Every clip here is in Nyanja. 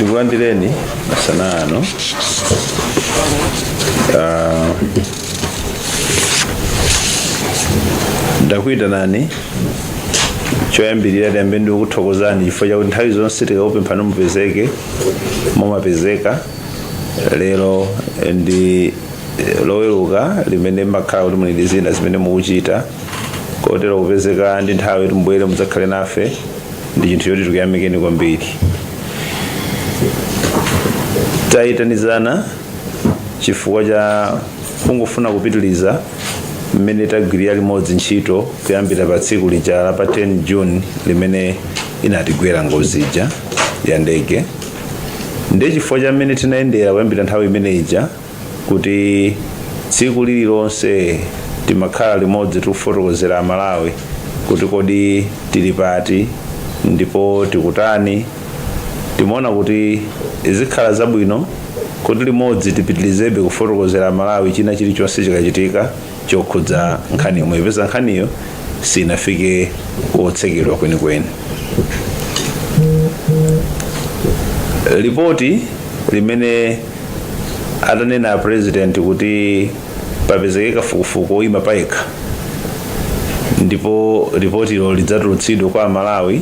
Ndikulandireni masana ano. Ndakuyitanani choyambirira, tiyambe ndi kukuthokozani chifukwa chakuti nthawi zonse tikakupemphani mupezeke, mumapezeka. Lero ndi Loweruka limene mmakhala kuti muli ndi zina zimene mukuchita, kotero kupezeka ndi nthawi kuti mubwere mudzakhale nafe ndi chinthu choti tikuyamikeni kwambiri. Tayitanizana chifukwa cha kungofuna kupitiliza mmene tagwirira limodzi ntchito kuyambira pa tsiku lija la pa 10 June limene inatigwera ngozi ija ya ndege. Ndiye chifukwa cha mmene tinayendera kuyambira nthawi imene ija, kuti tsiku lililonse timakhala limodzi tikufotokozera Amalawi kuti kodi tili pati ndipo tikutani, timaona kuti zikhala zabwino kuti limodzi tipitilizebe kufotokozera Amalawi china chilichonse chikachitika chokhudza nkhani yomwe, popeza nkhaniyo sinafike kotsekedwa kwenikweni. Lipoti limene atanena a president kuti papezeke kafukufuku oyima payekha ndipo lipotilo lidzatulutsidwe kwa Amalawi,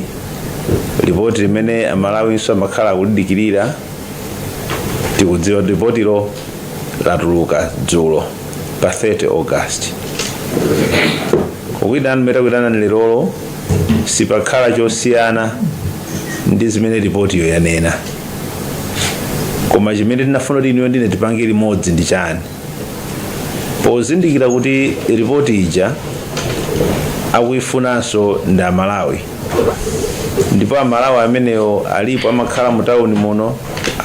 lipoti limene Amalawinso amakhala akulidikirira, tikudziwa kuti lipotilo latuluka dzulo pa 30 August. Kukuitanani mmene takuitanani lerolo, sipakhala chosiyana ndi zimene lipotiyo yanena, koma chimene tinafuna kuti inuyo ndine tipange limodzi ndi chani? Pozindikira kuti ripoti ija akuifunanso ndi Amalawi, ndipo Amalawi amenewo alipo amakhala mu tawuni muno,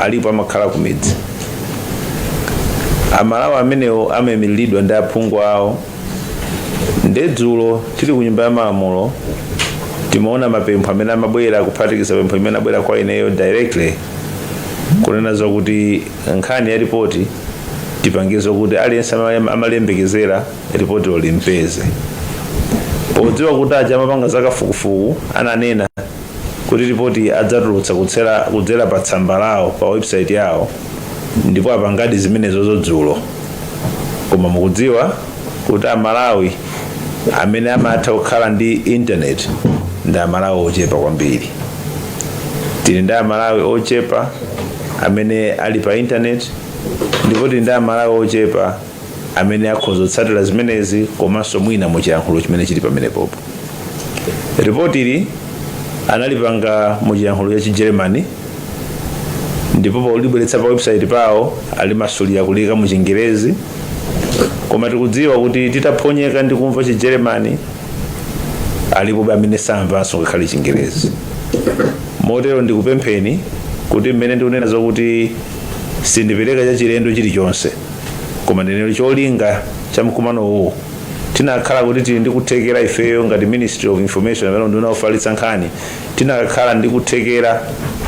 alipo amakhala ku midzi. Amalawi amenewo amayimiriridwa ndi aphungu awo. Nde dzulo tili ku Nyumba ya Malamulo timaona mapempho amene amabwera, kuphatikiza pempho imene abwera kwa ineyo directly, kunena zokuti nkhani ya ripoti tipange zokuti aliyense amaliyembekezera ripotilo limpeze, podziwa kuti aja amapanga zakafukufuku ananena kuti ripoti adzatulutsa kudzera pa tsamba lawo pa website yawo, ndipo apangadi zimenezozo dzulo. Koma mukudziwa kuti Amalawi amene amatha kukhala ndi internet ndi Amalawi ochepa kwambiri. Tili ndi Amalawi ochepa amene ali pa internet, ndipo tili ndi Amalawi ochepa amene akhoza kutsatira zimenezi komanso mwina muchiyankhulo chimene chili pamenepopo. Ripotili analipanga muchiyankhulo cha Chigermany, ndipo polibweretsa pa website pawo alimasulira kulika mu Chingerezi. Koma tikudziwa kuti titaphonyeka ndi kumva Chigermany, alipobe amene samvanso ngakhale Chingerezi. Motero ndikupempheni kuti mmene ndikunena zokuti sindipereka chachilendo chilichonse, koma ndinene cholinga cha mkumano uwu, tinakhala kuti tili ndi kuthekera ifeyo ngati Ministry of Information amene unduna ofalitsa nkhani, tinakakhala ndi kuthekera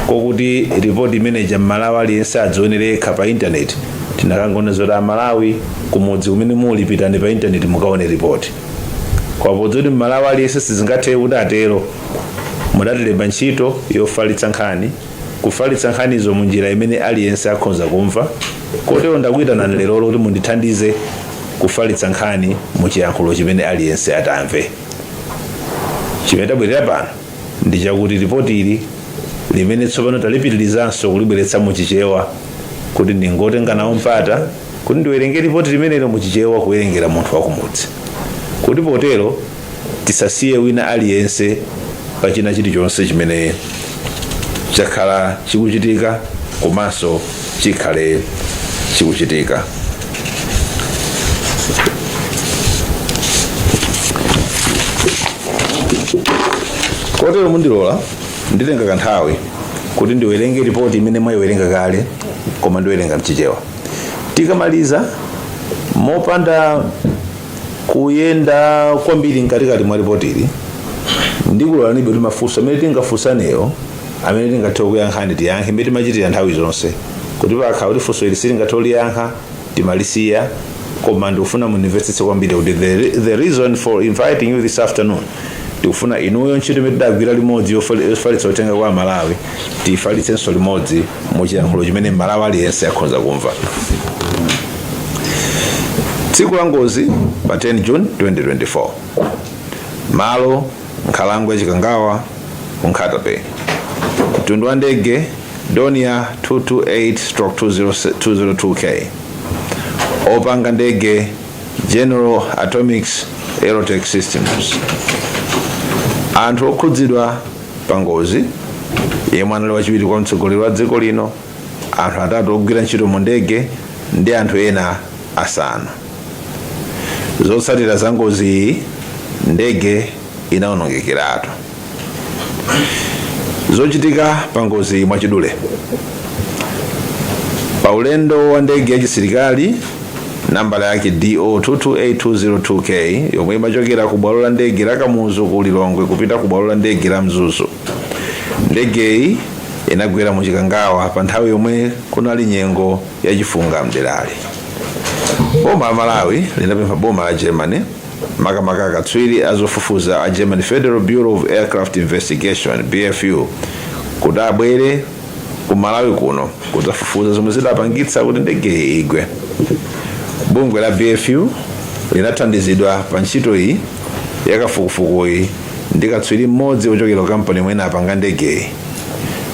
kokuti ripoti imeneja Mmalawi aliyense adzionere yekha pa intaneti, tinakangona zoti Amalawi kumudzi kumene muli, pitani pa intaneti mukaone ripoti. Koma podziwa kuti Mmalawi aliyense sizingatheke kuti atero, mudatilemba ntchito yofalitsa nkhani, kufalitsa nkhanizo mu njira imene aliyense akhonza kumva. Kotero ndakuyitanani lerolo kuti mundithandize kufalitsa nkhani mu chiyankhulo chimene aliyense atamve. Chimene tabwerera pano ndi chakuti ripoti ili limene tsopano talipitirizanso kulibweretsa mu Chichewa, kuti ndingotenga nawo mpata kuti ndiwerenge ripoti limenelo mu Chichewa, kuwerengera munthu wakumudzi, kuti potero tisasiye wina aliyense pa china chilichonse chimene chakhala chikuchitika komanso chikhale chikuchitika. Kotero mundilola nditenga kanthawi kuti ndiwerenge ripoti imene mwayiwerenga kale, koma ndiwerenga mchichewa. Tikamaliza, mopanda kuyenda kwambiri mkatikati mwa ripotili, ndikulolanibe kuti mafunso amene tingafunsaneyo, amene tingathe kuyankhani, tiyankhe mmene timachitira nthawi zonse, kuti pakhala kuti funso ili sitingathe kuliyankha, timalisiya. Koma ndikufuna mundimvetsetse kwambiri kuti the reason for inviting you this afternoon Tikufuna inuyo ntchito imene tidagwira limodzi yofalitsa uthenga kwa Malawi tiyifalitsenso limodzi mu chiyankhulo chimene Malawi aliyense akhoza kumva. Tsiku la ngozi pa 10 June 2024, malo nkhalango ya Chikangawa ku Nkhata Bay, mtundu wa ndege Dornier 228/202K, opanga ndege General Atomics Aerotech Systems. Anthu okhudzidwa pa ngozi: yemwe anali wachiwiri kwa mtsogoleri wa dziko lino, anthu atatu ogwira ntchito mu ndege ndi anthu ena asanu. Zotsatira za ngozi iyi, ndege inawonongekeratu. Zochitika pa ngozi iyi mwachidule: pa ulendo wa ndege yachisilikali nambala yake DO 228202K yomwe imachokera ku bwalo la ndege la Kamuzu ku Lilongwe kupita ku bwalo la ndege la Mzuzu, ndegeyi inagwera mu Chikangawa pa nthawi yomwe kunali nyengo yachifunga mderali. Boma la Malawi linapempha boma la Germany, makamaka akatswiri azofufuza a German Federal Bureau of Aircraft Investigation, BFU, kuti abwere ku Malawi kuno kudzafufuza zomwe zidapangitsa kuti ndegeyi igwe. Bungwe la BFU linathandizidwa pa ntchito iyi yakafukufukuyi ndi katswiri mmodzi wochokera ku kampani imene apanga ndegeyi.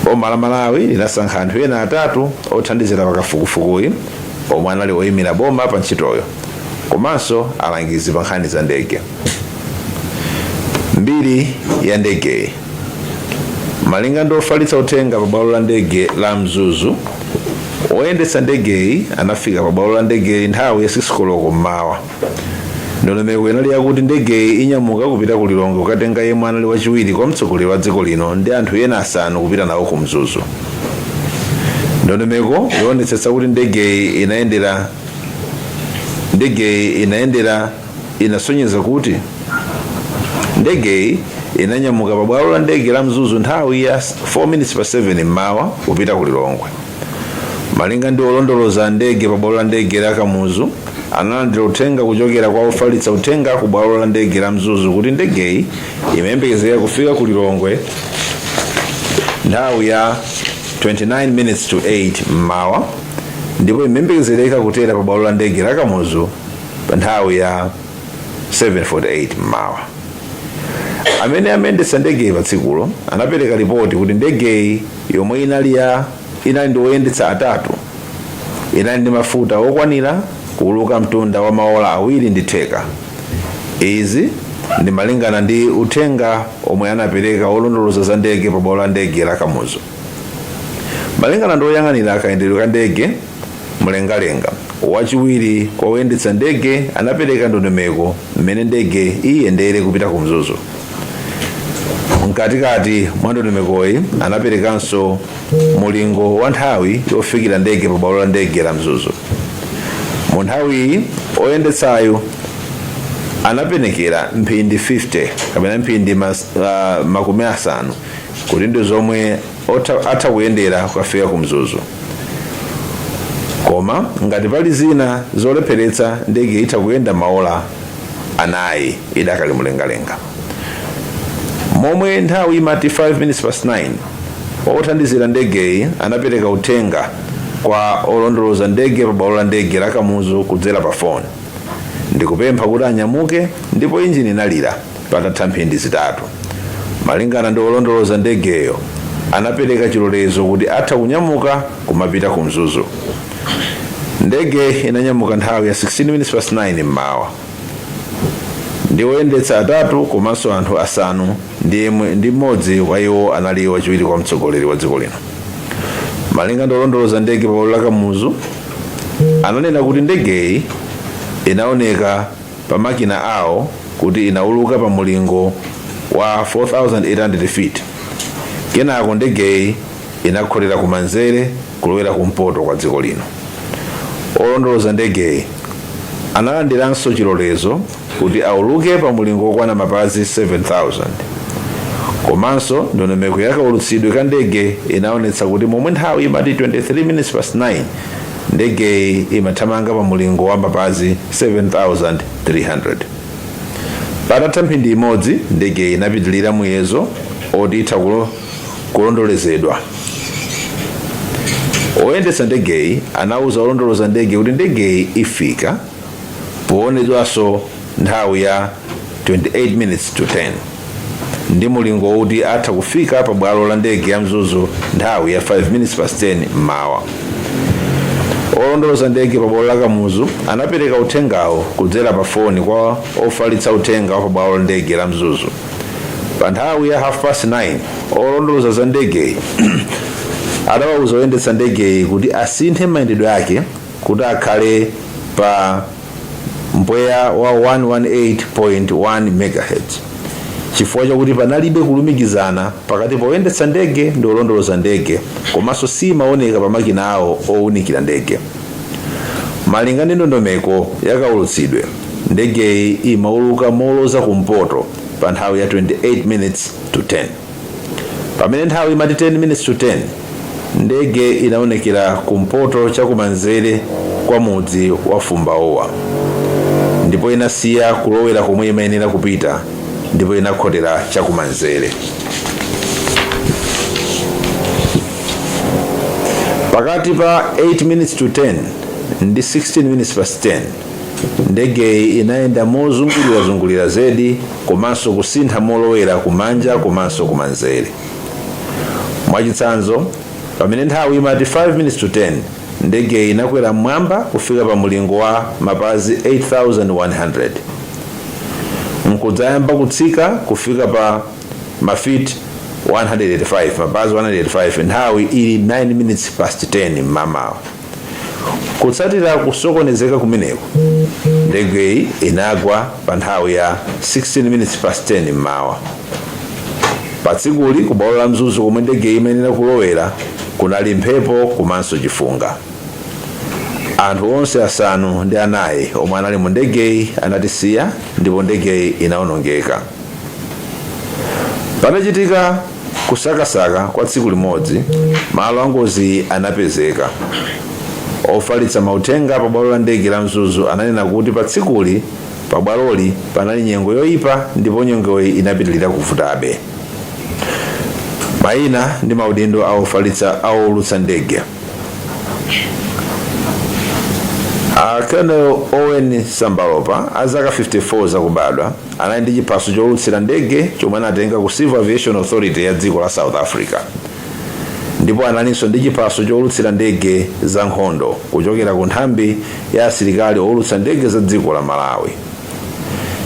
Boma la Malawi linasankha anthu ena atatu othandizira pakafukufukuyi omwe anali oyimira boma pa ntchitoyo komanso alangizi pa nkhani za ndege. Mbiri ya ndegeyi: malinga ndi ofalitsa uthenga pa bwalo la ndege la Mzuzu, oyendetsa ndegeyi anafika pa bwalo la ndegeyi nthawi ya 6 koloko mmawa. Ndondomeko inali yakuti ndegeyi inyamuka kupita ku Lilongwe kukatenga yemwe anali wachiwiri kwa mtsogoleri wa dziko lino ndi anthu ena asanu kupita nawo ku Mzuzu. Ndondomeko yoonetsetsa kuti ndegeyi inayendera inasonyeza kuti ndegeyi inanyamuka pa bwalo la ndege la Mzuzu nthawi ya 4 minutes pa 7 mmawa kupita ku Lilongwe. Malinga ndi olondoloza ndege pa bwalo la ndege la Kamuzu, analandira uthenga kuchokera kwa ofalitsa uthenga ku bwalo la ndege la Mzuzu kuti ndegeyi imayembekezeka kufika ku Lilongwe nthawi ya 29 minutes to 8 mmawa ndipo imayembekezereka kutera pa bwalo la ndege la Kamuzu pa nthawi ya 7:48 mmawa. Amene amayendetsa ndegeyi pa tsikulo anapereka ripoti kuti ndegeyi yomwe inali ndi oyendetsa atatu inali ndi mafuta okwanira kuuluka mtunda wa maola 2.5. Izi ndi malingana ndi uthenga omwe anapereka olondoloza za ndege pa bwalo la ndege la Kamuzu. Malingana ndi oyang'anira kayendedwe ka ndege mlengalenga, wachiwiri kwa oyendetsa ndege anapereka ndondomeko mmene ndege iyendere kupita ku Mzuzu. Mkatikati mwa ndondomekoyi anaperekanso mulingo wa nthawi yofikira ndege pa bwalo la ndege la Mzuzu. Mu nthawiyi oyendetsayo anapenekera mphindi 50 kapena mphindi 50 kuti ndi zomwe atha kuyendera kukafika ku Mzuzu, koma ngati pali zina zolepheretsa, ndege itha kuyenda maola 4 idakali mlengalenga. Momwe nthawi imati 5 minutes past 9, othandizira ndegeyi anapereka uthenga kwa olondoloza ndege pa bwalo la ndege la Kamuzu kudzera pa foni ndikupempha kuti anyamuke, ndipo injini inalira patatha mphindi 3. Malingana ndi olondoloza ndegeyo, anapereka chilolezo kuti atha kunyamuka kumapita ku Mzuzu. Ndege inanyamuka nthawi ya 16 minutes past 9 mmawa ndi oyendetsa atatu komanso anthu asanu ndi mmodzi wa iwo anali wachiwiri kwa mtsogoleri wa dziko lino. Malinga ndi olondoloza ndege pa bwalo la Kamuzu, ananena kuti ndegeyi inaoneka pa makina awo kuti inauluka pa mulingo wa 4800 feet. Kenako ndegeyi inakhotera kumanzere kulowera kumpoto kwa dziko lino. Olondoloza ndegeyi analandiranso chilolezo kuti auluke pa mulingo wokwana mapazi 7000. Komanso ndondomeko yakaulutsidwe ka ndege inaonetsa kuti momwe nthawi imati 23 minutes past 9, ndegeyi imathamanga pa mulingo wa mapazi 7300. Patatha mphindi imodzi, ndege inapitilira muyezo oti itha kulondolezedwa. Oyendetsa ndegeyi anauza olondoloza ndege kuti ndegeyi ifika poonedwanso nthawi ya 28 minutes to 10, ndi mulingo woti atha kufika pa bwalo la ndege ya Mzuzu nthawi ya 5 minutes past 10 mmawa. Olondoloza ndege pa bwalo la Kamuzu anapereka uthengawo kudzera pa foni kwa ofalitsa uthenga wa pa bwalo la ndege la Mzuzu. Pa nthawi ya half past 9, olondoloza za ndegeyi adawauza oyendetsa ndegeyi kuti asinthe mayendedwe ake kuti akhale pa mpweya wa 118.1 megahertz, chifukwa chakuti panalibe kulumikizana pakati poyendetsa ndege ndi olondoloza ndege, komanso simaoneka pa makina awo owunikira ndege. Malinga ndi ndondomeko yakaulutsidwe, ndegeyi imauluka moloza kumpoto pa nthawi ya 28 minutes to 10. Pamene nthawi imati 10 minutes to 10, ndege inaonekera kumpoto chakumanzere kwa mudzi wa Fumbaowa, ndipo inasiya kulowera komwe imayenera kupita ndipo inakhotera chakumanzere. Pakati pa 8 minutes to 10 ndi 16 minutes past 10, ndegeyi inayenda mozungulirazungulira zedi komanso kusintha molowera kumanja komanso kumanzere. Mwachitsanzo, pamene nthawi imati 5 minutes to 10, ndegeyi inakwera mmwamba kufika pa mulingo wa mapazi 8100, nkudzayamba kutsika kufika pa mafiti 185, mapazi 185, nthawi ili 9 minutes past 10 mmamawa. Kutsatira kusokonezeka kumeneko, ndegeyi inagwa pa nthawi ya 16 minutes past 10 mmawa. Pa tsikuli, ku bwalo la Mzuzu komwe ndegeyi imayenera kulowera kunali mphepo komanso chifunga. Anthu onse asanu ndi anayi omwe anali mu ndegeyi anatisiya ndipo ndegeyi inawonongeka. Patachitika kusakasaka kwa tsiku limodzi, malo angozi anapezeka. Ofalitsa mauthenga pa bwalo la ndege la Mzuzu ananena kuti pa tsikuli pa bwaloli panali nyengo yoyipa ndipo nyengoyi inapitilira kuvutabe. Mayina ndi maudindo a ofalitsa aowulutsa ndege: a Colonel Owen Sambalopa, a zaka 54 zakubadwa, anali ndi chiphaso chowulutsira ndege chomwe anatenga ku Civil Aviation Authority ya dziko la South Africa, ndipo analinso ndi chiphaso chowulutsira ndege za nkhondo kuchokera ku nthambi ya asilikali owulutsa ndege za dziko la Malawi.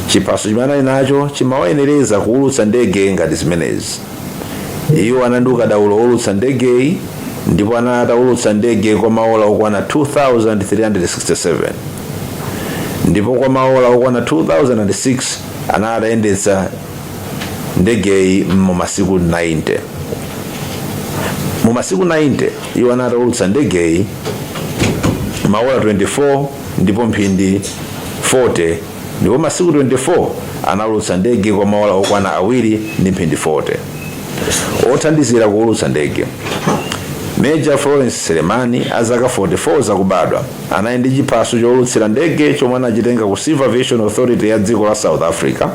Chiphaso chimene anali nacho chimawayenereza kuwulutsa ndege ngati zimenezi. Iwo anali ndi ukadaulo owulutsa ndegeyi ndipo anali atawulutsa ndege kwa maola okwana 2367, ndipo kwa maola okwana 2006 anali atayendetsa ndegeyi mu masiku 90. Mu masiku 90, iwo anali atawulutsa ndegeyi maola 24 ndipo mphindi 40, ndipo masiku 24 anawulutsa ndege kwa maola okwana awiri ndi mphindi 40. Othandizira kuwulutsa ndege: Major Florence Selemani, a zaka 44 zakubadwa, anali ndi chiphaso chowulutsira ndege chomwe anachitenga ku Civil Aviation Authority ya dziko la South Africa,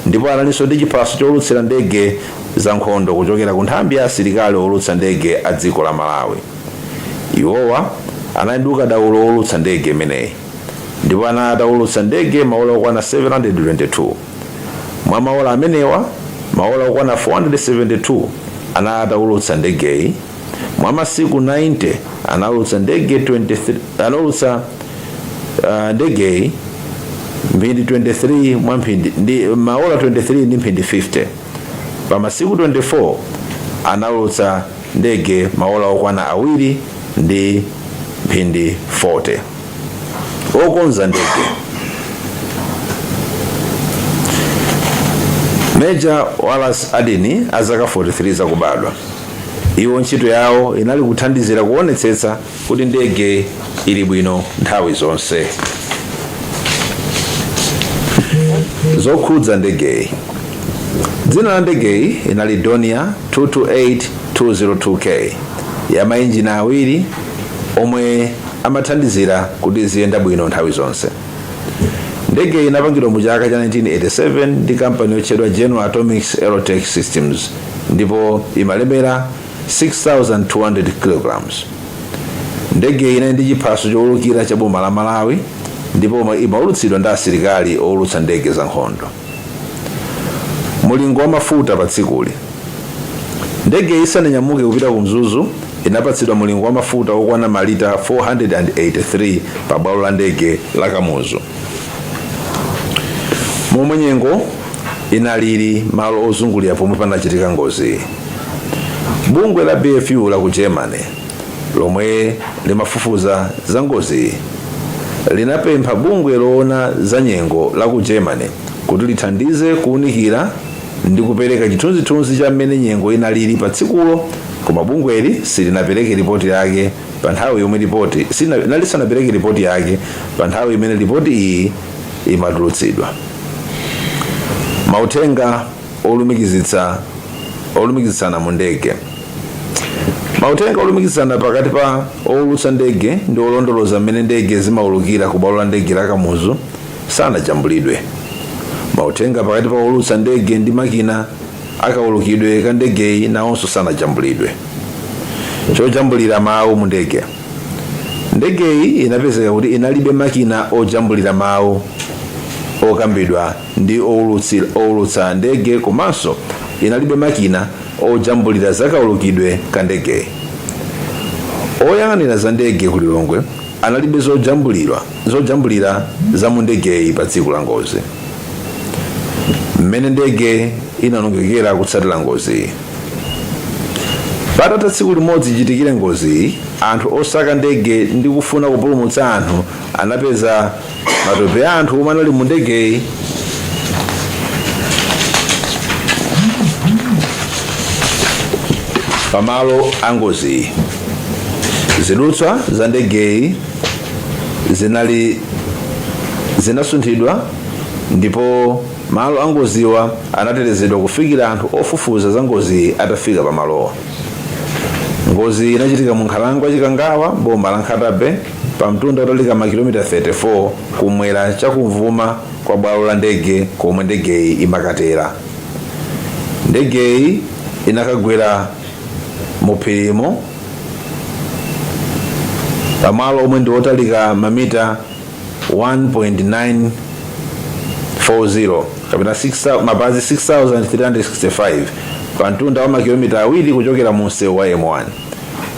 ndipo analinso ndi chiphaso chowulutsira ndege za nkhondo kuchokera ku nthambi ya asilikali owulutsa ndege a dziko la Malawi. Iwowa anali ndi ukadaulo wowulutsa ndege imeneyi ndipo anali atawulutsa ndege maola okwana 722. Mwa maola amenewa, maola okwana 472 anali atawulutsa ndegeyi. Mwa masiku 90, anawulutsa ndege 23, anawulutsa ndegeyi mphindi 23 mwa mphindi ndi maola 23 ndi mphindi 50. Pa masiku 24, anawulutsa ndege maola okwana awiri ndi mphindi 40. Okonza ndege: Major Wallace Adini, a zaka 43 zakubadwa. Iwo ntchito yawo inali kuthandizira kuonetsetsa kuti ndege ili bwino nthawi zonse. Zokhudza ndegeyi: Dzina la ndegeyi inali Dornier 228202K ya mainjini awiri omwe amathandizira kuti ziyenda bwino nthawi zonse. Ndege inapangidwa mu chaka cha 1987 ndi kampani yotchedwa General Atomics Aerotech Systems ndipo imalemera 6200 kilograms. Ndege inali ndi chiphaso chowulukira cha boma la Malawi ndipo imaulutsidwa ndi asilikali owulutsa ndege za nkhondo. Mulingo wa mafuta pa tsikuli. Ndege isananyamuke kupita ku Mzuzu inapatsidwa mulingo wa mafuta okwana malita 483 pa bwalo la ndege la Kamuzu. Momwe nyengo inalili malo ozungulira pomwe panachitika ngozi. Bungwe la BFU la ku Germany lomwe limafufuza za ngozi linapempha bungwe loona za nyengo la ku Germany kuti lithandize kuwunikira ndi kupereka chithunzithunzi cha mmene nyengo inalili pa tsikulo, koma bungweli silinapereke ripoti yake pa nthawi yomwe ripoti lisanapereke ripoti yake pa nthawi imene ripoti iyi imatulutsidwa. Mauthenga olumikizitsana mu ndege. Mauthenga olumikizitsana pakati pa owulutsa ndege ndi olondoloza mmene ndege zimaulukira ku bwalo la ndege la Kamuzu sanajambulidwe. Mauthenga pakati pa owulutsa ndege ndi makina akaulukidwe ka ndegeyi nawonso sanajambulidwe. Chojambulira mawu mu ndege. Ndegeyi inapezeka kuti inalibe makina ojambulira mawu okambidwa ndi owulutsa ndege komanso inalibe makina ojambulira zakaulukidwe ka ndegeyi. Oyang'anira za ndege ku Lilongwe analibe zojambulira za mu ndegeyi pa tsiku la ngozi. Mmene ndege inanongekera kutsatira ngozi. Patatha tsiku limodzi chichitikire ngozi, anthu osaka ndege ndi kufuna kupulumutsa anthu anapeza matupi a anthu omwe anali mu ndegeyi pamalo a ngoziyi. Zidutswa za ndegeyi zinasunthidwa ndipo malo a ngoziwa anatetezedwa kufikira anthu ofufuza za ngoziyi atafika pamalowa. Ngozi inachitika mu nkhalango ya Chikangawa, boma la Nkhata Bay, pa mtunda otalika makilomita 34 kumwera chakumvuma kwa bwalo la ndege komwe ndegeyi imakatera. Ndegeyi inakagwera mu phirimo pamalo omwe ndi otalika mamita 1.940 kapena mapazi 6365 pa mtunda wa makilomita 2 kuchokera mu msewu wa M1.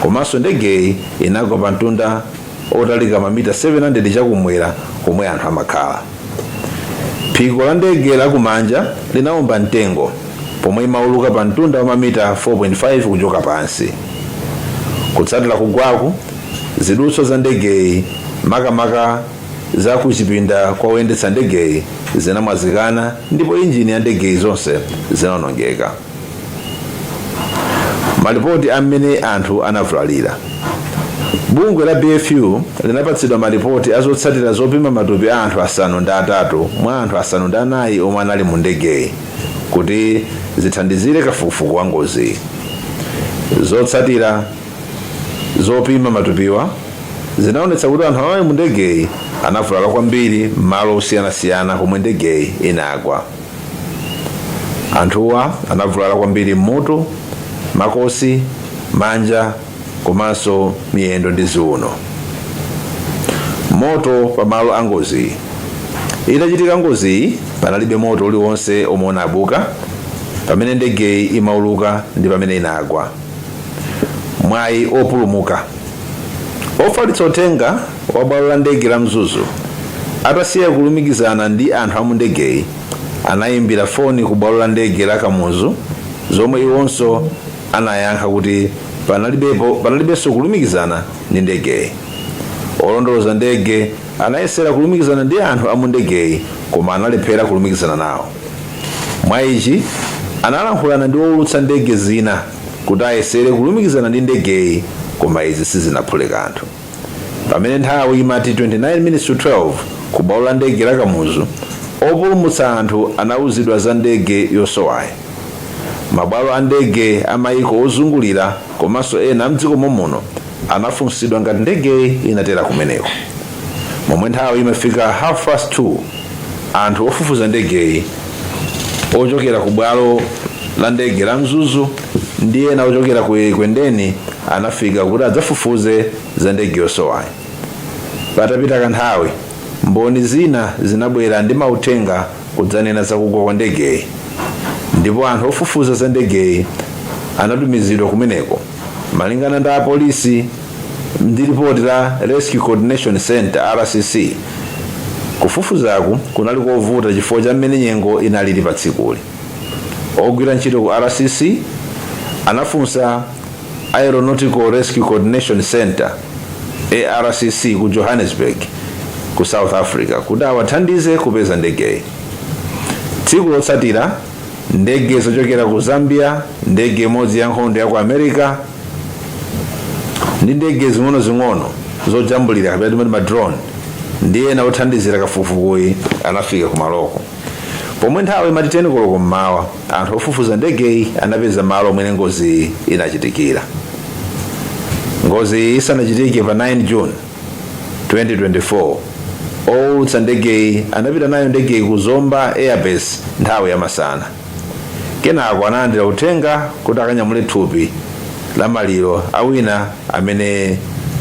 Komanso ndegeyi inagwa pa mtunda otalika mamita 700 chakumwera komwe anthu amakhala. Phiko la ndege lakumanja linawomba mtengo pomwe imauluka pa mtunda wa mamita 4.5 kuchoka pansi. Kutsatira kugwaku, zidutswa za ndegeyi makamaka za kuchipinda kwa oyendetsa ndegeyi zinamwazikana ndipo injini ya ndegeyi zonse zinawonongeka. Malipoti amene anthu anavulalira. Bungwe la BFU linapatsidwa malipoti azotsatira zopima matupi a anthu 8 mwa anthu 9 omwe anali mu ndegeyi kuti zithandizire kafukufuku wa ngozi. Zotsatira zopima matupiwa zinaonetsa kuti anthu amene mu ndegeyi anavulala kwambiri m'malo osiyanasiyana komwe ndegeyi inagwa. Anthuwa anavulala kwambiri mmutu, makosi, manja komanso miyendo ndi ziuno. Moto pamalo a ngozi. Itachitika ngoziyi panalibe moto uliwonse omwe unabuka pamene ndegeyi imauluka ndi pamene inagwa. Mwayi opulumuka. Ofalitsa uthenga wa bwalo la ndege la Mzuzu atasiya kulumikizana ndi anthu a mu ndegeyi anayimbira foni ku bwalo la ndege la Kamuzu, zomwe iwonso anayankha kuti panalibenso kulumikizana ndi ndegeyi. Olondoloza ndege anayesera kulumikizana ndi anthu a mu ndegeyi koma analephera kulumikizana nawo. Mwa ichi analankhulana ndi owulutsa ndege zina kuti ayesere kulumikizana ndi ndegeyi, koma izi sizinaphule kanthu. Pamene nthawi imati 29 minutes to 12 ku bwalo la ndege la Kamuzu, opulumutsa anthu anawuzidwa za ndege yosowayi. Mabwalo a ndege a mayiko ozungulira komanso ena amdziko momuno anafunsidwa ngati ndegeyi inatera kumeneko. Momwe nthawi imafika 2:30 Anthu ofufuza ndegeyi ochokera ku bwalo la ndege la Mzuzu ndi ena ochokera ku Ekwendeni anafika kuti adzafufuze za ndege yosowayi. Patapita kanthawi, mboni zina zinabwera ndi mauthenga kudzanena za kugwa kwa ndegeyi, ndipo anthu ofufuza za ndegeyi anatumizidwa kumeneko. Malingana ndi apolisi ndi ripoti la Rescue Coordination Center, RCC, kufufuzaku kunali kovuta chifukwa cha mmene nyengo inalili pa tsikuli. Ogwira ntchito ku RCC anafunsa Aeronautical Rescue Coordination Center, ARCC, ku Johannesburg ku South Africa kuti awathandize kupeza ndegeyi. Tsiku lotsatira, ndege zochokera ku Zambia, ndege imodzi ya nkhondo ya ku America ndi ndege zing'onozing'ono zojambulira kapena timati ma drone ndi ena othandizira kafukufukuyi anafika kumaloko. Pomwe nthawi imati 10 koloko mmawa, anthu ofufuza ndegeyi anapeza malo omwe ngozi inachitikira. Ngozi isanachitike pa 9 June 2024, owulutsa ndegeyi anapita nayo ndegeyi ku Zomba Airbase nthawi yamasana. Kenako analandira uthenga kuti akanyamule thupi la maliro awina amene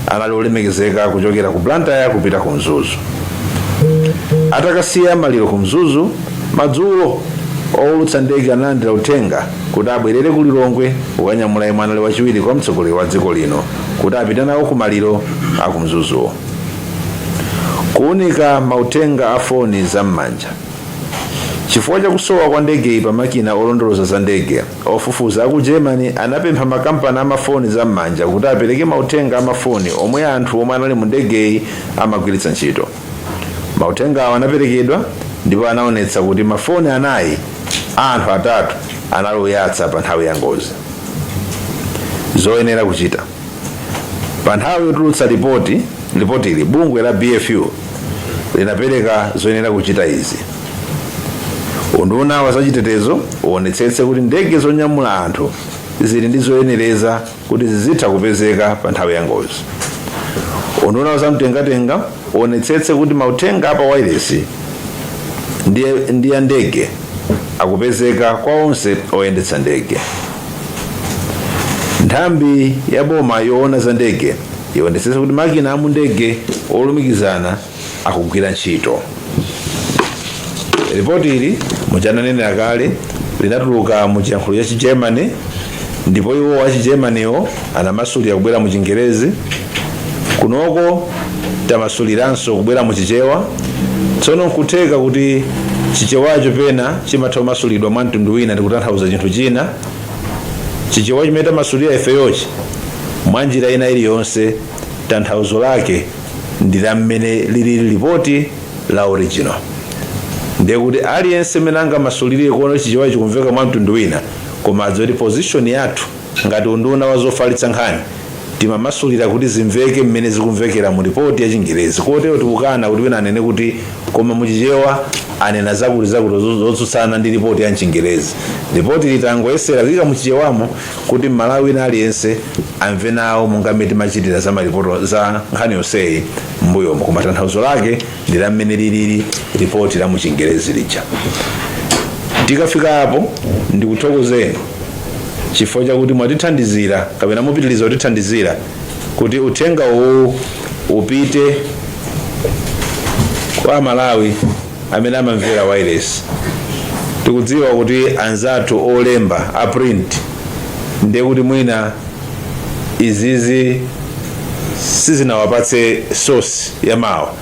anali olemekezeka kuchokera ku Blantyre kupita ku Mzuzu. Atakasiya maliro ku Mzuzu madzulo, owulutsa ndege analandira uthenga kuti abwerere ku Lilongwe kukanyamula yemwe anali wachiwiri kwa mtsogoleri wa dziko lino kuti apite nawo ku maliro aku Mzuzuwo. Kuunika mauthenga a foni zam'manja. Chifukwa chakusowa kwa ndegeyi pa makina olondoloza za ndege, ofufuza aku Germany anapempha makampani amafoni zam'manja kuti apereke mauthenga amafoni omwe anthu omwe anali mu ndegeyi amagwiritsa ntchito. Mauthenga awo anaperekedwa ndipo anaonetsa kuti mafoni anayi a anthu atatu anali oyatsa pa nthawi ya ngozi. Zoyenera kuchita. Pa nthawi yotulutsa lipotili, bungwe la BFU linapereka zoyenera kuchita izi: Unduna wa zachitetezo uonetsetse kuti ndege zonyamula anthu zili ndi zoyenereza kuti zizitha kupezeka pa nthawi ya ngozi. Unduna wa zamtengatenga uonetsetse kuti mauthenga apa wailesi ndi ya ndege akupezeka kwa onse oyendetsa ndege. Nthambi ya boma yoona za ndege ionetsetse kuti makina amu ndege olumikizana akugwira ntchito. Ripoti ili, muchananenera kale, linatuluka mu chiyankhulo cha Chigermany, ndipo iwo a Chigermanywo anamasulira kubwera mu Chingerezi. Kunoko tamasuliranso kubwera mu Chichewa. Tsono nkutheka kuti Chichewacho pena chimatha kumasulidwa mwa mtundu wina ndi kutanthauza chinthu china. Chichewa chimene tamasulira ifeyochi, mwa njira ina iliyonse, tanthauzo lake ndi la mmene lilili lipoti la original. Ndiye kuti aliyense mmene angamasulire kuona Chichewa chikumveka mwa mtundu wina, koma adziwe kuti position yathu ngati unduna wa zofalitsa nkhani, timamasulira kuti zimveke mmene zikumvekera mu ripoti ya Chingerezi. Kotero tikukana kuti wina anene kuti koma muchichewa anena zakuti zakuti zotsutsana ndi ripoti ya Mchingerezi. Ripoti litangoyesera kuyika muchichewamo kuti Mmalawi wina aliyense amve nawo, monga mmene timachitira za maripoto za nkhani yonseyi m'mbuyomo, koma tanthauzo lake ndi la mmene lilili ripoti la muchingerezi lija. Tikafika apo, ndikuthokozeni chifukwa chakuti mwatithandizira kapena mupitiliza kutithandizira kuti uthenga uwu upite kwa Malawi amene amamvera wireless. Tikudziwa kuti anzathu olemba a print, ndiye kuti mwina izizi sizinawapatse source ya mawa,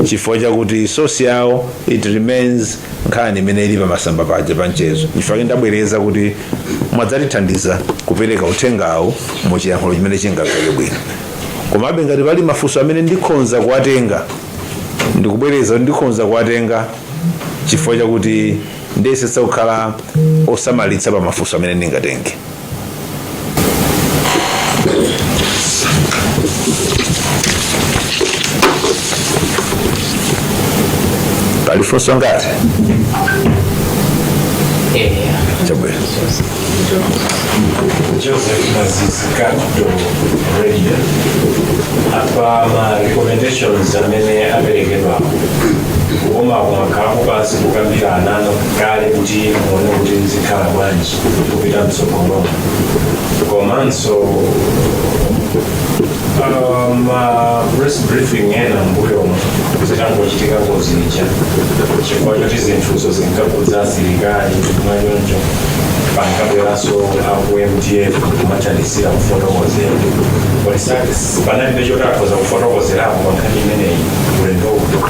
chifukwa chakuti source yawo, it remains nkhani imene ili pamasamba paja pa mchezo. Chifukwa ndabwereza kuti mwadzatithandiza kupereka uthengawu mu chiyankhulo chimene chingamveke bwino. Komabe ngati pali mafunso amene ndikhonza kuwatenga, ndikubwereza kuti ndikhonza kuwatenga, chifukwa chakuti ndiyesetsa kukhala osamalitsa pa mafunso amene ndingatenge. Pali funso ngati? Chabwino. Joseph Mazizi, Capital Radio. Apa ma recommendations amene aperekedwa Koma kumakhalapo pansi kukambirana kale kuti muone kuti zikhala bwanji kupita mtsogolo? Komanso ma press briefing ena mbuyomo zitangochitika ngozi ija, chifukwa choti zinthuzo zinkakhudza asilikali mwachoncho, pankabweranso aku MDF kumathandizira kufotokozera. Kodi panalibe choti akhoza kufotokozerapo pa nkhani imeneyi ulendo uno?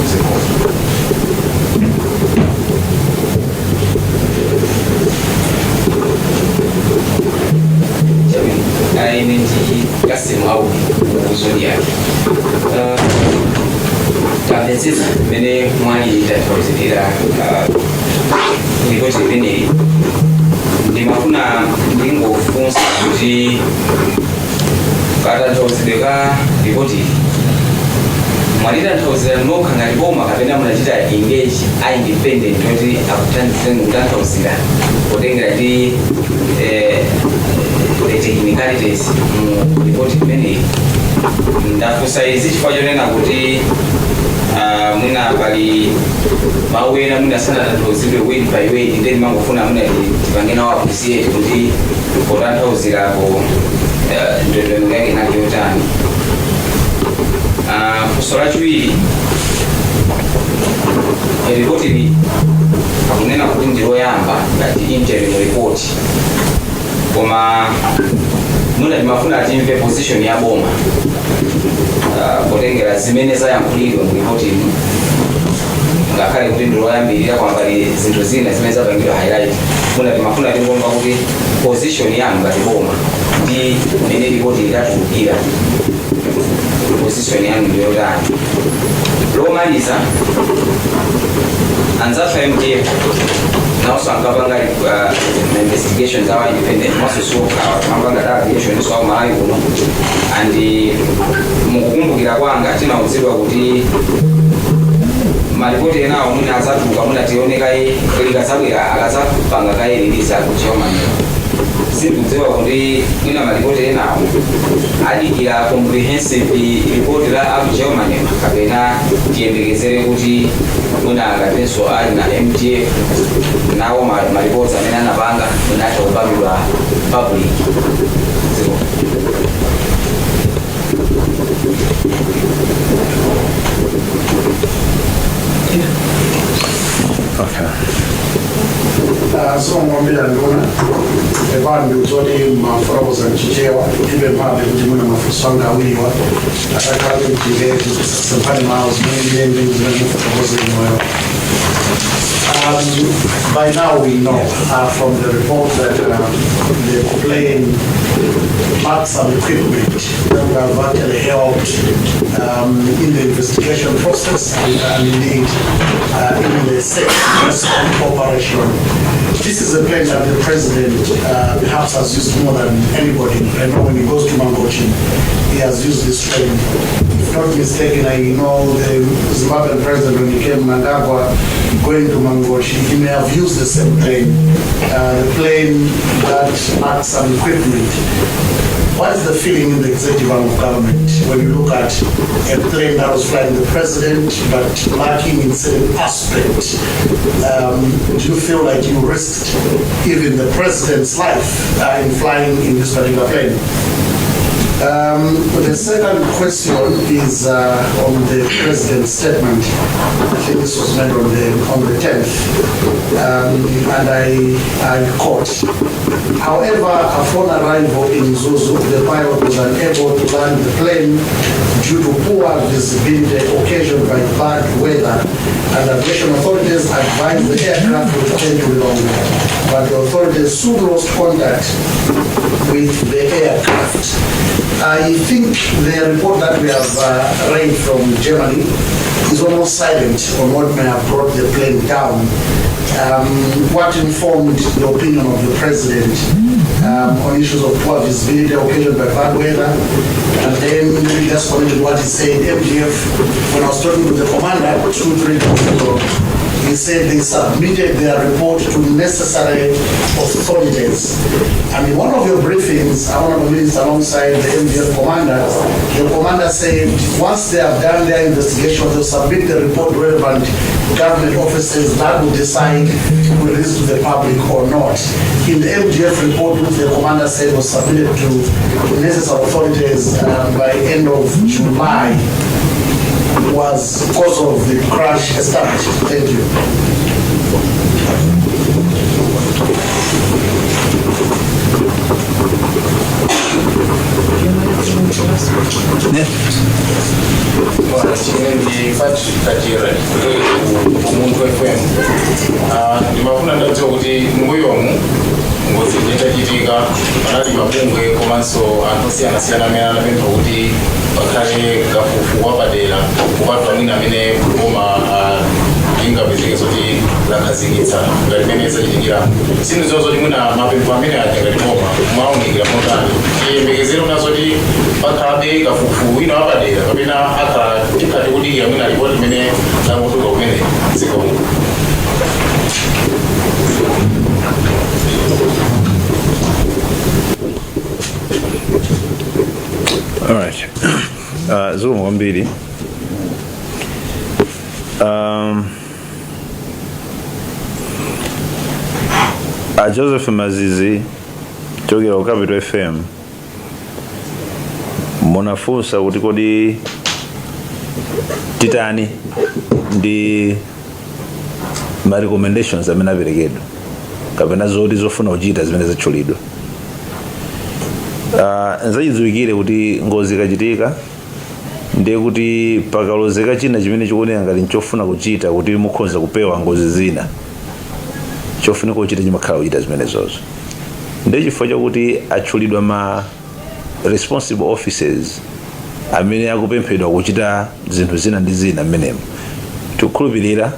Zikomo. Chabwino, ine ndi Kasimu Aubi ku Zodiak. Tamvetsetsa mmene mwalitanthauzirira ripoti imeneyi. Ndimafuna ndingofunsa kuti katanthauzidwe ka ripoti mwalitanthauzira nokha ngati boma, kapena munachita engage a independent oti akuthandizeni kutanthauzira, potengera ndi the technicalities mu ripoti imeneyi? Ndafunsa izi chifukwa chonena kuti mwina pali mawu ena mwina sanatanthauzidwe word by word, ndiye ndimangofuna mwina tipange nawo appreciate kuti potanthauzirapo ndondomeko yake inali yotani. Funso lachiwiri, ripoti ili akunena kuti ndiloyamba ngati interim report, koma mwina timafuna timve position ya boma potengera zimene zayankhulidwa mu ripoti ino. Ngakhale kuti ndiloyambirira, kwambali zinthu zina zimene zapangidwa highlight, mwina timafuna tingomva kuti position yanu ngati boma ndi mmene ripoti idatulukira, position yanu ndiyotani? Lomaliza, anzathu a MDF nawonso ankapanga investigations awa independent, masosoka amapanga da aviation so Malawi kuno, and mukukumbukira kwanga tinauzidwa kuti malipoti enawo mwina adzatuluka, mwina tione kaye likazabwera, akazapanga kaye release aku Germany. Sindikudziwa kuti mwina malipoti enawo adikira comprehensive report la aku Germany, kapena tiyembekezere kuti mwina ngatinso ali na MDF nawo malipoti amene anapanga mwina atha kupangidwa public. Ziko. Okay. Zomwambira nduna evandu zoti mafotokoza mchichewa, ibe mphambe kuti muna mafunso anga awiriwa atakhala mchingerezi, tisasemphane mawu zimene ndilembe zimene mufotokoze imoyo. By now we know from the report that the plane lacked some equipment that would have actually helped in the investigation process and indeed in the safe rescue operation. This is a plane that the president perhaps has used more than anybody. I know when he goes to Mangochi, he has used this plane. If not mistaken, I know the Zimbabwean president, when he came, Mnangagwa, going to Mangochi, he may have used the same plane, the plane that lacked some equipment. What is the feeling in the executive arm of government when you look at a plane that was flying the president but lacking in certain aspect? Do you feel like you risked even the president's life in flying in this particular plane? The second question is on the president's statement. I think this was made on the 10th, and I quote, "However, upon arrival in Mzuzu, the pilot was unable to land the plane due to poor visibility occasioned by bad weather, and aviation authorities advised the aircraft to return to Lilongwe, but the authorities soon lost contact with the aircraft." I think the report that we have read from Germany is almost silent on what may have brought the plane down. What informed the opinion of the president on issues of poor visibility occasioned by bad weather? And then maybe just commented what he said, MDF, when I was talking to the commander 2, 3 days ago, he He said they submitted their report to necessary authorities. And in one of your briefings, Honorable Minister, alongside the MDF commander, the commander said once they have done their investigation, they'll submit the report to relevant government offices that will decide to release to the public or not. In the MDF report, which the commander said was submitted to necessary authorities by end of July, was cause of the crash established? Thank you. Ine ndi Patrick Kajere ku Umunthu FM. Ndimafuna ndadziwa kuti mbuyomu ngozi itachitika panali mabungwe komanso anthu osiyanasiyana amene anapempha kuti pakhale kafukufuku wapadera, kupatula mwina amene boma lingapezeke zoti lakhazikitsa ngati mmene zachitikira. Sindidziwa zoti mwina mapempho amene aja ngati boma mwaunikira motani. Tiyembekezere una zoti pakhalabe kafukufuku wina wapadera kapena akhala tikhati kudikira mwina ripoti imene langotuluka kumene? Zikomo. Alright. Zikomo kwambiri. A Joseph Mazizi chokera ku Capital FM, munafunsa kuti kodi titani ndi ma recommendations amene aperekedwa kapena zoti zofuna kuchita zimene zatchulidwa. Nzachidziwikire kuti ngozi ikachitika, ndiye kuti pakalozeka china chimene chikuoneka ngati nchofuna kuchita kuti mukhoza kupewa ngozi zina, chofunika kuchita chimakhala kuchita zimenezozo. Ndiye chifukwa chakuti atchulidwa ma responsible officers amene akupemphedwa kuchita zinthu zina ndi zina mmenemo, tikukhulupirira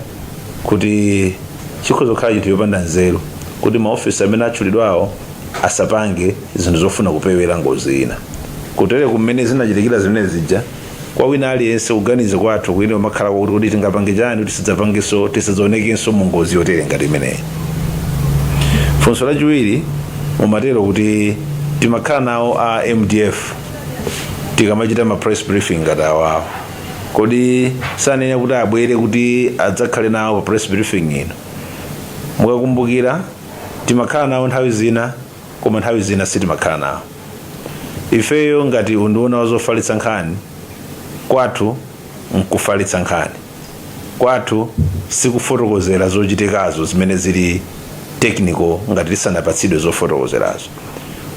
kuti chikhoza kukhala chinthu chopanda nzeru kuti maofisi amene atchulidwawo asapange zinthu zofuna kupewera ngozi ina. Kutere kumene zinachitikira zimene zija, kwa wina aliyense kuganiza kwathu kuine umakhala kuti kuti tingapange chani kuti tidzapangenso, tisadzaonekenso mu ngozi yotere ngati imeneyi. Funso lachiwiri, mumatero kuti timakhala nawo a MDF tikamachita ma press briefing ngati awawo, kodi sanene kuti abwere kuti adzakhale nawo pa press briefing ino? Mukakumbukira, timakhala nawo nthawi zina, koma nthawi zina sitimakhala nawo. Ifeyo ngati unduna wazofalitsa nkhani, kwathu nkufalitsa nkhani, kwathu sikufotokozera zochitikazo zimene zili technical ngati tisanapatsidwe zofotokozerazo.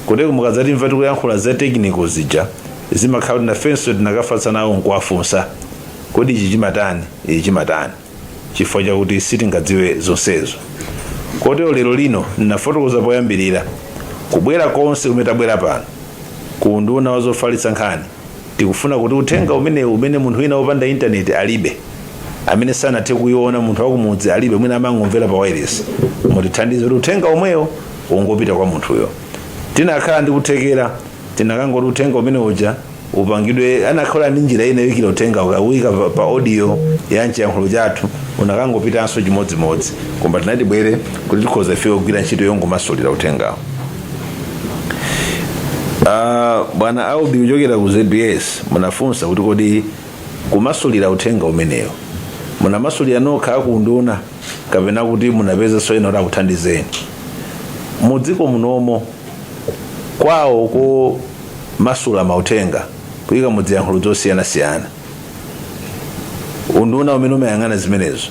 Kuteko mukadzatimva tikuyankhula za technical zija, zimakhala kuti nafenso tinakafatsa nawo nkuwafunsa, kodi ichi chimatani, ichi chimatani, chifukwa chakuti sitingadziwe zonsezo. Kotero lero lino ndinafotokoza poyambirira, kubwera konse kumene tabwera pano ku unduna wa zofalitsa nkhani, tikufuna kuti uthenga umenewu umene munthu wina wopanda intaneti alibe, amene sanathe kuiona, munthu wakumudzi alibe, mwina amangomvera pa wireless, mutithandize kuti uthenga omwewo ungopita kwa munthuyo. Tinakhala ndi kuthekera, tinakangoti uthenga umene uja upangidwe, anakhala ndi njira ina yoyikira uthenga, ukawika pa audio ya mchiyankhulo chathu, unakangopitanso chimodzimodzi, koma tinatibwere kuti tikhoza ife kugwira ntchito yongomasulira uthengawo. Bwana Aubi kuchokera ku ZBS, munafunsa kuti kodi kumasulira uthenga umenewo munamasulira nokha akunduna kapena kuti munapezanso ena kuti akuthandizeni? Mudziko munomo kwawo komasula mauthenga kuyika mudziyankhulo zosiyanasiyana, unduna umene umayang'ana zimenezo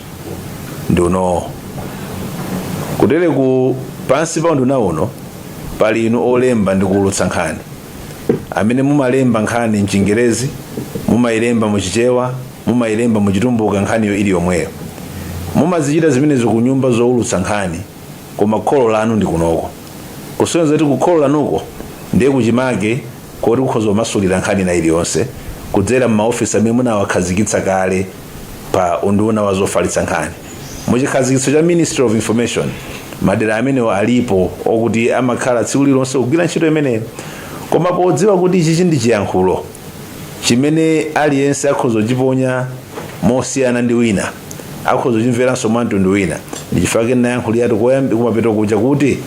ndi unowo. Kutere ku pansi pa unduna uno pali inu olemba ndi kuulutsa nkhani amene mumalemba nkhani mchingerezi, mumayilemba muchichewa, mumayilemba muchitumbuka, nkhaniyo ili yomweyo. Mumazichita zimenezo ku nyumba zowulutsa nkhani, koma kholo lanu ndi kunoko. Kusonyeza kuti kukholo lanuko ndiye kuchimake koti kukhoza kumasulira nkhani ina iliyonse kudzera m'maofisi amene munawakhazikitsa kale pa unduna wa zofalitsa nkhani muchikhazikitso cha Ministry of Information. Madera amenewo alipo okuti amakhala tsiku lililonse kugwira ntchito imeneyo, koma podziwa kuti ichichi ndi chiyankhulo chimene aliyense akhoza kuchiponya mosiyana ndi wina. Akhoza kuchimveranso mwa mtundu wina. Ndichifukwa ndinayankhuliratu kumapeto kuja kuti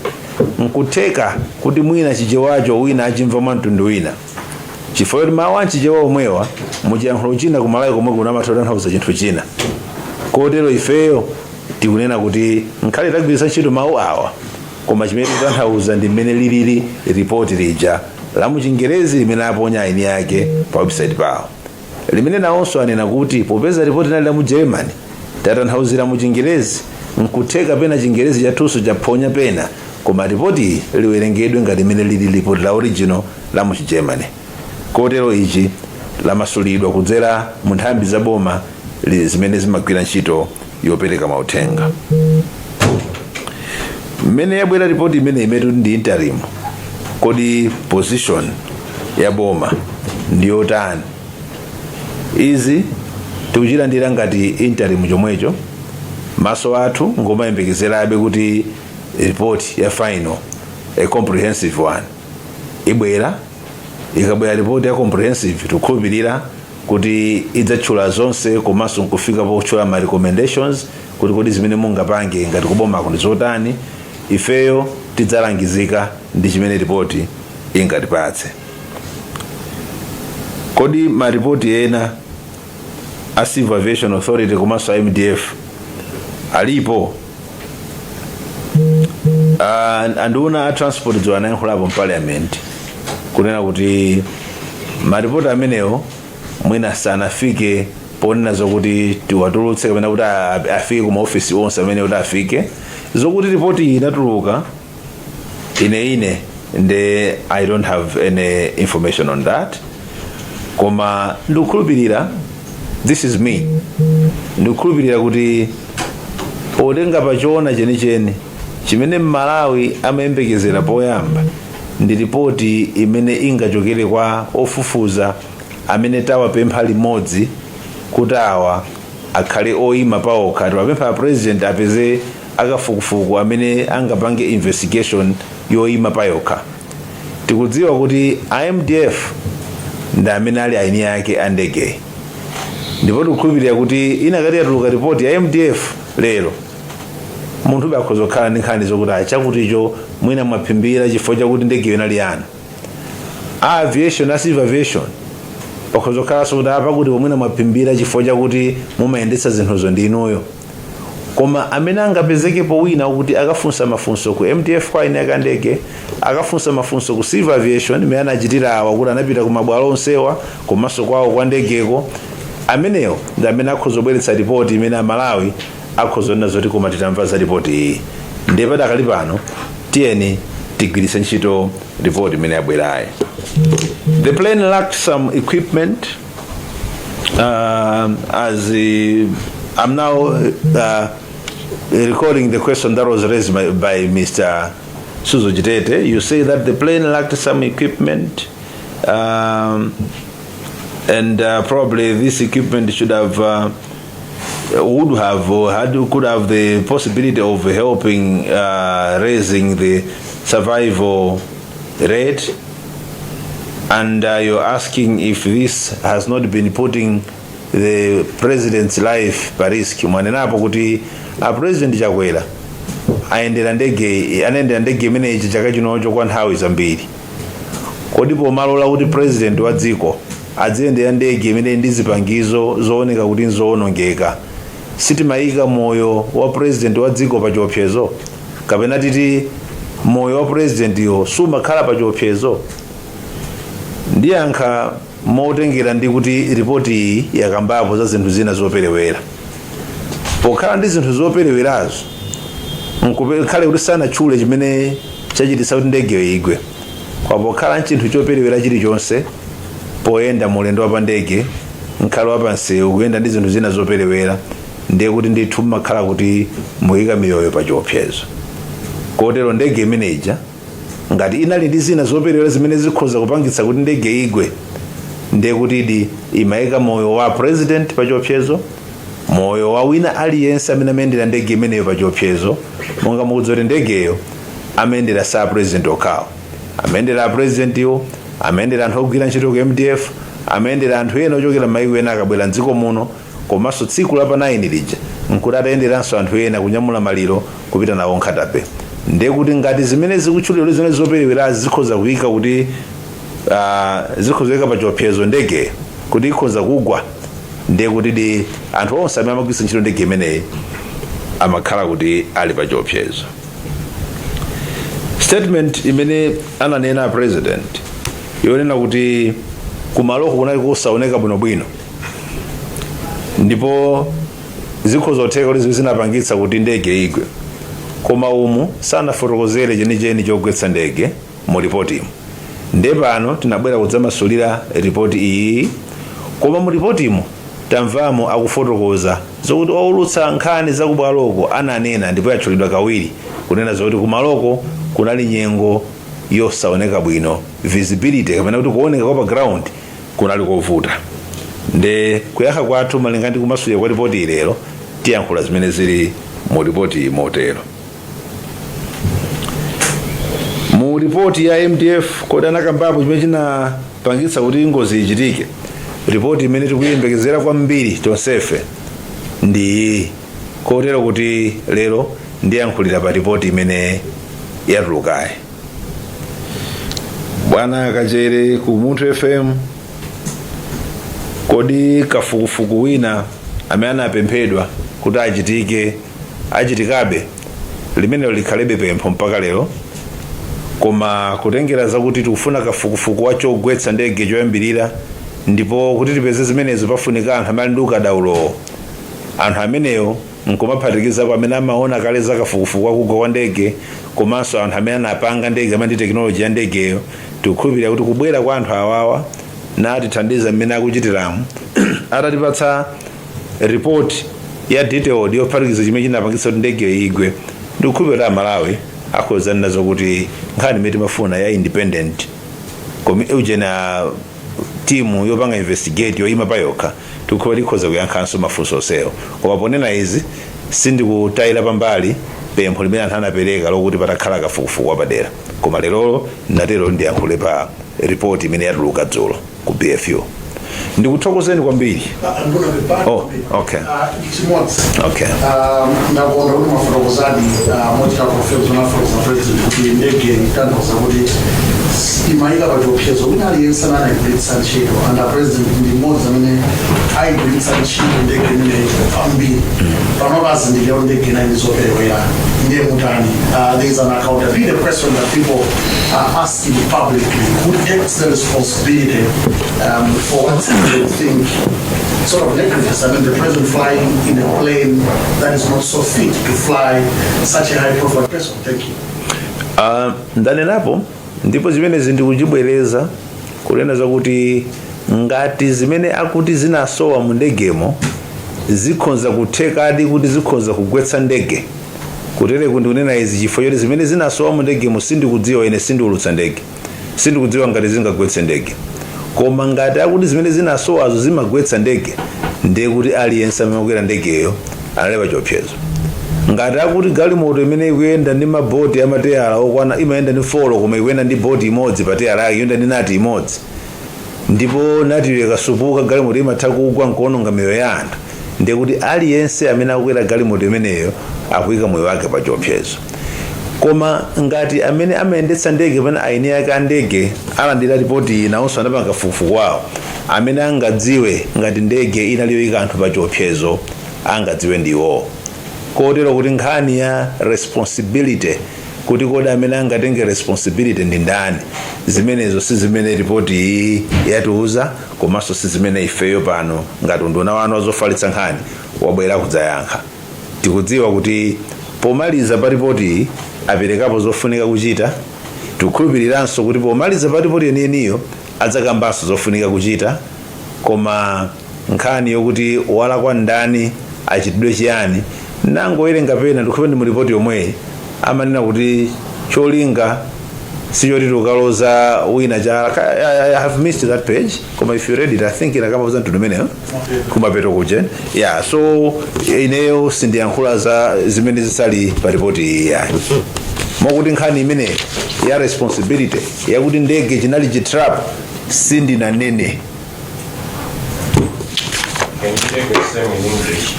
nkutheka kuti mwina Chichewacho wina achimva mwa mtundu wina, chifukwa kuti mawu anchichewa omwewa muchiyankhulo china kumalawi komwe kuno amatha kutanthauza chinthu china. Kotero ifeyo tikunena kuti nkhale tagwiritsa ntchito mawu awa, koma chimene tikutanthauza ndi mmene lilili ripoti lija la muchingerezi limene aponya eni ake pa website pawo, limene nawonso anena kuti popeza ripoti linali la mu Germany, tatanthauzira mu Chingerezi, nkutheka pena Chingerezi chathunso chaphonya pena, koma ripoti liwerengedwe ngati limene lili ripoti la original la mu Chigermany. Kotero ichi lamasulidwa kudzera mu nthambi za boma zimene zimagwira ntchito yopereka mauthenga. Mmene yabwera ripoti imene imetu ndi interim, kodi position ya boma ndiyotani? Izi tikuchilandira ngati interim chomwecho. Maso athu ngomayembekezerabe kuti report ya final, a comprehensive one, ibwera. Ikabwera report ya comprehensive, tikukhulupirira kuti idzatchula zonse komanso nkufika potchula ma recommendations kuti kodi zimene mungapange ngati kubomako ndi zotani. Ifeyo tidzalangizika ndi chimene ripoti ingatipatse. Kodi maripoti ena a Civil Aviation Authority komanso a MDF alipo? Anduna a transport dzulo anayankhulapo m'Parliament kunena kuti maripoti amenewo mwina sanafike ponena zokuti tiwatulutse kapena kuti afike ku maofisi onse amene kuti afike. Zokuti ripoti iyi inatuluka, ine nde I don't have any information on that, koma ndikukhulupirira, this is me, ndikukhulupirira kuti potenga pachoona chenicheni chimene Mmalawi amayembekezera poyamba ndi ripoti imene ingachokere kwa ofufuza amene tawapempha limodzi kuti awa akhale oyima paokha. Tiwapempha President apeze akafukufuku amene angapange investigation yoyima payokha. Tikudziwa kuti iMDF ndi amene ali aini ake a ndege, ndipo tikukhulupirira kuti inakati yatuluka ripoti ya MDF lero, munthu akhoza kukhala ndi nkhani zokuti achakuticho mwina mwaphimbira chifukwa chakuti ndegeyo inali yanu. A aviation, a civil aviation, pakhoza kukhalanso kuti apa kuti pomwina mwaphimbira chifukwa chakuti mumayendetsa zinthuzo ndi inuyo. Koma amene angapezekepo wina kuti akafunsa mafunso ku MDF, kwa eni ake ndege, akafunsa mafunso ku civil aviation imene anachitira awa kuti anapita ku mabwalo onsewa komanso kwawo kwa ndegeko, amenewo ndi amene akhoza kubweretsa ripoti imene Amalawi akhoza kunena zoti koma titamva za ripoti iyi. Ndiye padakali pano tiyeni tigwiritse ntchito ripoti imene yabwerayi. The plane lacked some equipment. As I'm now recording the question that was raised by Mr. Suzo Chitete, you say that the plane lacked some equipment, and probably this equipment should have, would have, or had, could have the possibility of helping raising the survival rate. And you're asking if this has not been putting the president's life pa risk. Mwanenapo kuti a President Chakwera ayendera ndege, anayendera ndege imeneyi chaka chinocho kwa nthawi zambiri. Kodi pomalola kuti president wa dziko adziyendera ndege imene ndi zipangizo zooneka kuti nzoonongeka, sitimayika moyo wa president wa dziko pa chiopsezo, kapena titi moyo wa president yo sumakhala pa chiopsezo? Ndiyankha motengera ndi kuti ripoti iyi yakambapo za zinthu zina zoperewera. Pokhala ndi zinthu zoperewerazo, nkhale kuti sanatchule chimene chachititsa kuti ndegeyo igwe, kwa pokhala nchinthu choperewera chilichonse poyenda mulendo wa pa ndege, nkhale wa pansewu, kuyenda ndi zinthu zina zoperewera, ndiye kuti ndithu mmakhala kuti muyika miyoyo pa chiopsezo. Kotero ndege imeneja ngati inali ndi zina zoperewera zimene zikhoza kupangitsa kuti ndege igwe, ndiye kuti idi imayika moyo wa president pa chiopsezo, moyo wa wina aliyense amene amayendera ndege imeneyo pa chiopsezo, monga mukudziwa kuti ndegeyo amayendera sa president okhawo, amayendera a president iwo, amayendera anthu ogwira ntchito ku MDF, amayendera anthu ena ochokera m'mayiko ena akabwera mdziko muno. Komanso tsiku la pa 9 lija Nkuti atayenderanso anthu ena kunyamula maliro kupita nawo Nkhata Bay. Ndiye kuti ngati zimene zikutchulidwa zimene zoperewerazi zikhoza kuyika kuti zikhoza kuyika pa chiopsezo ndege kuti ikhoza kugwa, ndiye kuti di anthu onse amene amagwiritsa ntchito ndege imeneyi amakhala kuti ali pa chiopsezo. Statement imene ananena a President yonena kuti kumaloko kunali kusaoneka bwinobwino ndipo zikhoza kutheka kuti zinapangitsa kuti ndege igwe, koma umu sanafotokozere chenicheni chogwetsa ndege mu ripotimu. Nde pano tinabwera kudzamasulira ripoti iyi, koma mu ripotimu tamvamo akufotokoza zokuti owulutsa nkhani zakubwaloko ananena, ndipo yatchulidwa kawiri, kunena zokuti kumaloko kunali nyengo yosaoneka bwino, visibility kapena kuti kuoneka kwa pa ground kunali kovuta. Nde kuyankha kwathu malinga ndi kumasulira kwa ripoti ilero, tiyankhula zimene zili mu ripoti motero. Mu ripoti ya MDF, kodi anakambapo chimene chinapangitsa kuti ngozi ichitike? Ripoti imene tikuyembekezera kwambiri tonsefe ndi iyi, kotero kuti lero ndiyankhulira pa ripoti imene yatulukayi. Bwana Kachere ku Munthu FM, kodi kafukufuku wina amene anapemphedwa kuti achitike achitikabe? Limenelo likhalebe pempho mpaka lero, koma kutengera zakuti tikufuna kafukufuku wa chogwetsa ndege choyambirira, ndipo kuti tipeze zimenezo pafunika anthu amene ali ndi ukadaulowo, anthu amenewo nkumaphatikizapo amene amaona kale za kafukufuku wakugwa kwa ndege komanso anthu amene anapanga ndege, amene ndi technology ya ndegeyo. Tikukhulupirira kuti kubwera kwa anthu awawa natithandiza mmene akuchitiramu, atatipatsa report ya detailed yophatikiza chimene chinapangitsa kuti ndegeyo igwe, ndikukhulupirira kuti Amalawi akhoza nazo kuti nkhani imene timafuna ya independent ujena timu yopanga investigate yoyima pa yokha, tikukhulupirira ikhoza kuyankhanso mafunso onsewo. Koma ponena izi, sindikutayira pambali pempho limene anthu anapereka lokuti patakhala kafukufuku wapadera, koma lerolo natero ndiyankhule pa ripoti imene yatuluka dzulo ku BFU. Ndikuthokozeni kwambiri. Nduna, pepani. Oh, okay. Chimodzi. Okay. Ndakuona kuti mafotokozadi mochita confirm zonafotokoza President kuti ndege itanthauza kuti imayika pa chiopsezo wina aliyense amene anayigwiritsa ntchito, and a President ndi mmodzi amene ayigwiritsa ntchito ndege imeneyi kwambiri. Panopa azindikira kuti ndege inayi zoperewera, ndiye mutani? There is an accountability question that people are asking publicly: who takes the responsibility for what they think sort of negligence? I mean, the president flying in a plane that is not so fit to fly such a high profile person. Thank you. Ndanenapo ndipo zimenezi ndikuchibwereza kunena zakuti ngati zimene akuti zinasowa mu ndegemo zikhonza kuthekadi kuti zikhonza kugwetsa ndege, kutereku ndikunena izi chifukwa choti zimene zinasowa mu ndegemo sindikudziwa. Ine sindiulutsa ndege, sindikudziwa ngati zingagwetse ndege. Koma ngati akuti zimene zinasowazo zimagwetsa ndege, ndiye kuti aliyense amene akukwera ndegeyo anali pa chiopsezo. Ngati akuti galimoto imene ikuyenda ndi maboti amateyala okwana, imayenda ndi four, koma ikuyenda ndi boti imodzi pa teyala yake, ikuyenda ndi nati imodzi, ndipo natiyo ikasupuka galimoto imatha kugwa nkuononga miyoyo ya anthu, ndiye kuti aliyense amene akukwera galimoto imeneyo akuyika moyo wake pa chiopsezo. Koma ngati amene amayendetsa ndege pamene aini ake a ndege alandira ripoti iyi, nawonso anapanga kafukufuku wawo, amene angadziwe ngati ndege inali yoyika anthu pa chiopsezo angadziwe ndiwo. Kotero kuti nkhani ya responsibility, kuti kodi amene angatenge responsibility ndi ndani, zimenezo si zimene ripoti iyi yatiuza, komanso si zimene ifeyo pano ngati unduna wanu wazofalitsa nkhani wabwera kudzayankha. Tikudziwa kuti pomaliza pa ripoti iyi aperekapo zofunika kuchita. Tikukhulupiriranso kuti pomaliza pa ripoti yeniyeniyo adzakambanso zofunika kuchita. Koma nkhani yokuti walakwa ndani, achitidwe chiyani, nangowerenga pena, ndikukhulupirira ndi mu ripoti yomweyi amanena kuti cholinga sichoti tikaloza wina cha I have missed that page, koma if you read it, I think inakamba za mtundu umeneyo kumapeto kuja. Yeah, so ineyo sindiyankhula za zimene zisali pa ripoti iyi yayi, mokuti nkhani imene ya responsibility yakuti ndege chinali chi trap sindinanene. Can you take the same in English?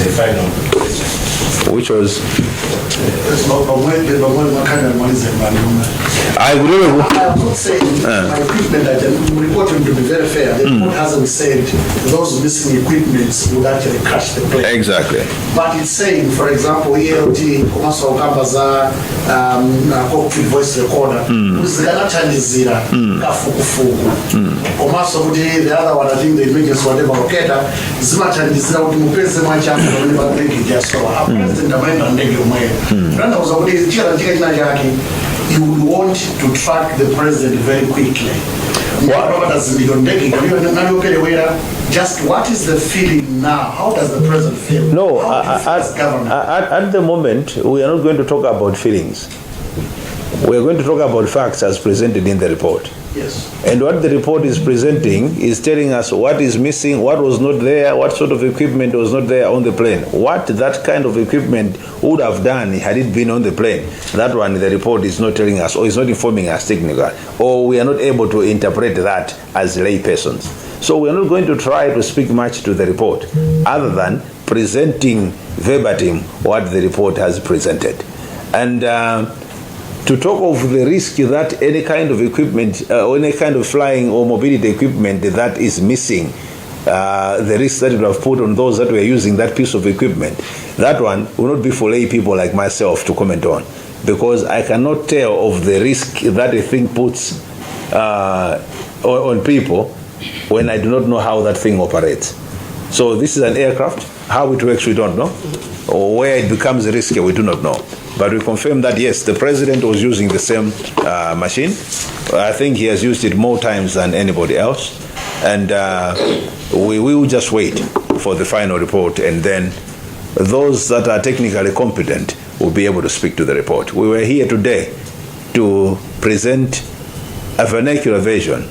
The final question. Which was Pamwe makhanya malize malume. I would I am not saying my equipment, I can report him to be very fair. The report hasn't said those missing equipments would actually crash the plane. Exactly. But it's saying, for example, ELT, komanso ukamba za cockpit voice recorder, kuti zikanathandizira kafukufuku. Komanso kuti the other one, I think the emergency whatever locator, zimathandizira kuti mupeze mwachangu pamene pa ndege yasowa. A president amayenda ndege yomweyo. Kutanthauza kuti chikachitika china chake, you would want to track the president very quickly. Ndege ndege naliyoperewera. Just what is the feeling now? How does the president feel? No, How do you feel as government? At the moment, we are not going to talk about feelings. We are going to talk about facts as presented in the report. And what the report is presenting is telling us what is missing, what was not there, what sort of equipment was not there on the plane, what that kind of equipment would have done had it been on the plane. That one, the report is not telling us, or is not informing us technically, or we are not able to interpret that as lay persons. So we are not going to try to speak much to the report, other than presenting verbatim what the report has presented. And to talk of the risk that any kind of equipment, or any kind of flying or mobility equipment that is missing, the risk that it would have put on those that were using that piece of equipment, that one will not be for lay people like myself to comment on, because I cannot tell of the risk that a thing puts on people when I do not know how that thing operates. So this is an aircraft. How it works, we don't know. Or where it becomes risky, we do not know. But we confirm that, yes, the president was using the same machine. I think he has used it more times than anybody else. And we will just wait for the final report, and then those that are technically competent will be able to speak to the report. We were here today to present a vernacular version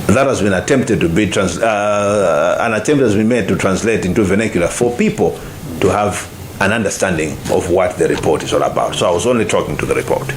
that has been attempted to be trans- an attempt has been made to translate into vernacular for people to have an understanding of what the report is all about. So I was only talking to the report.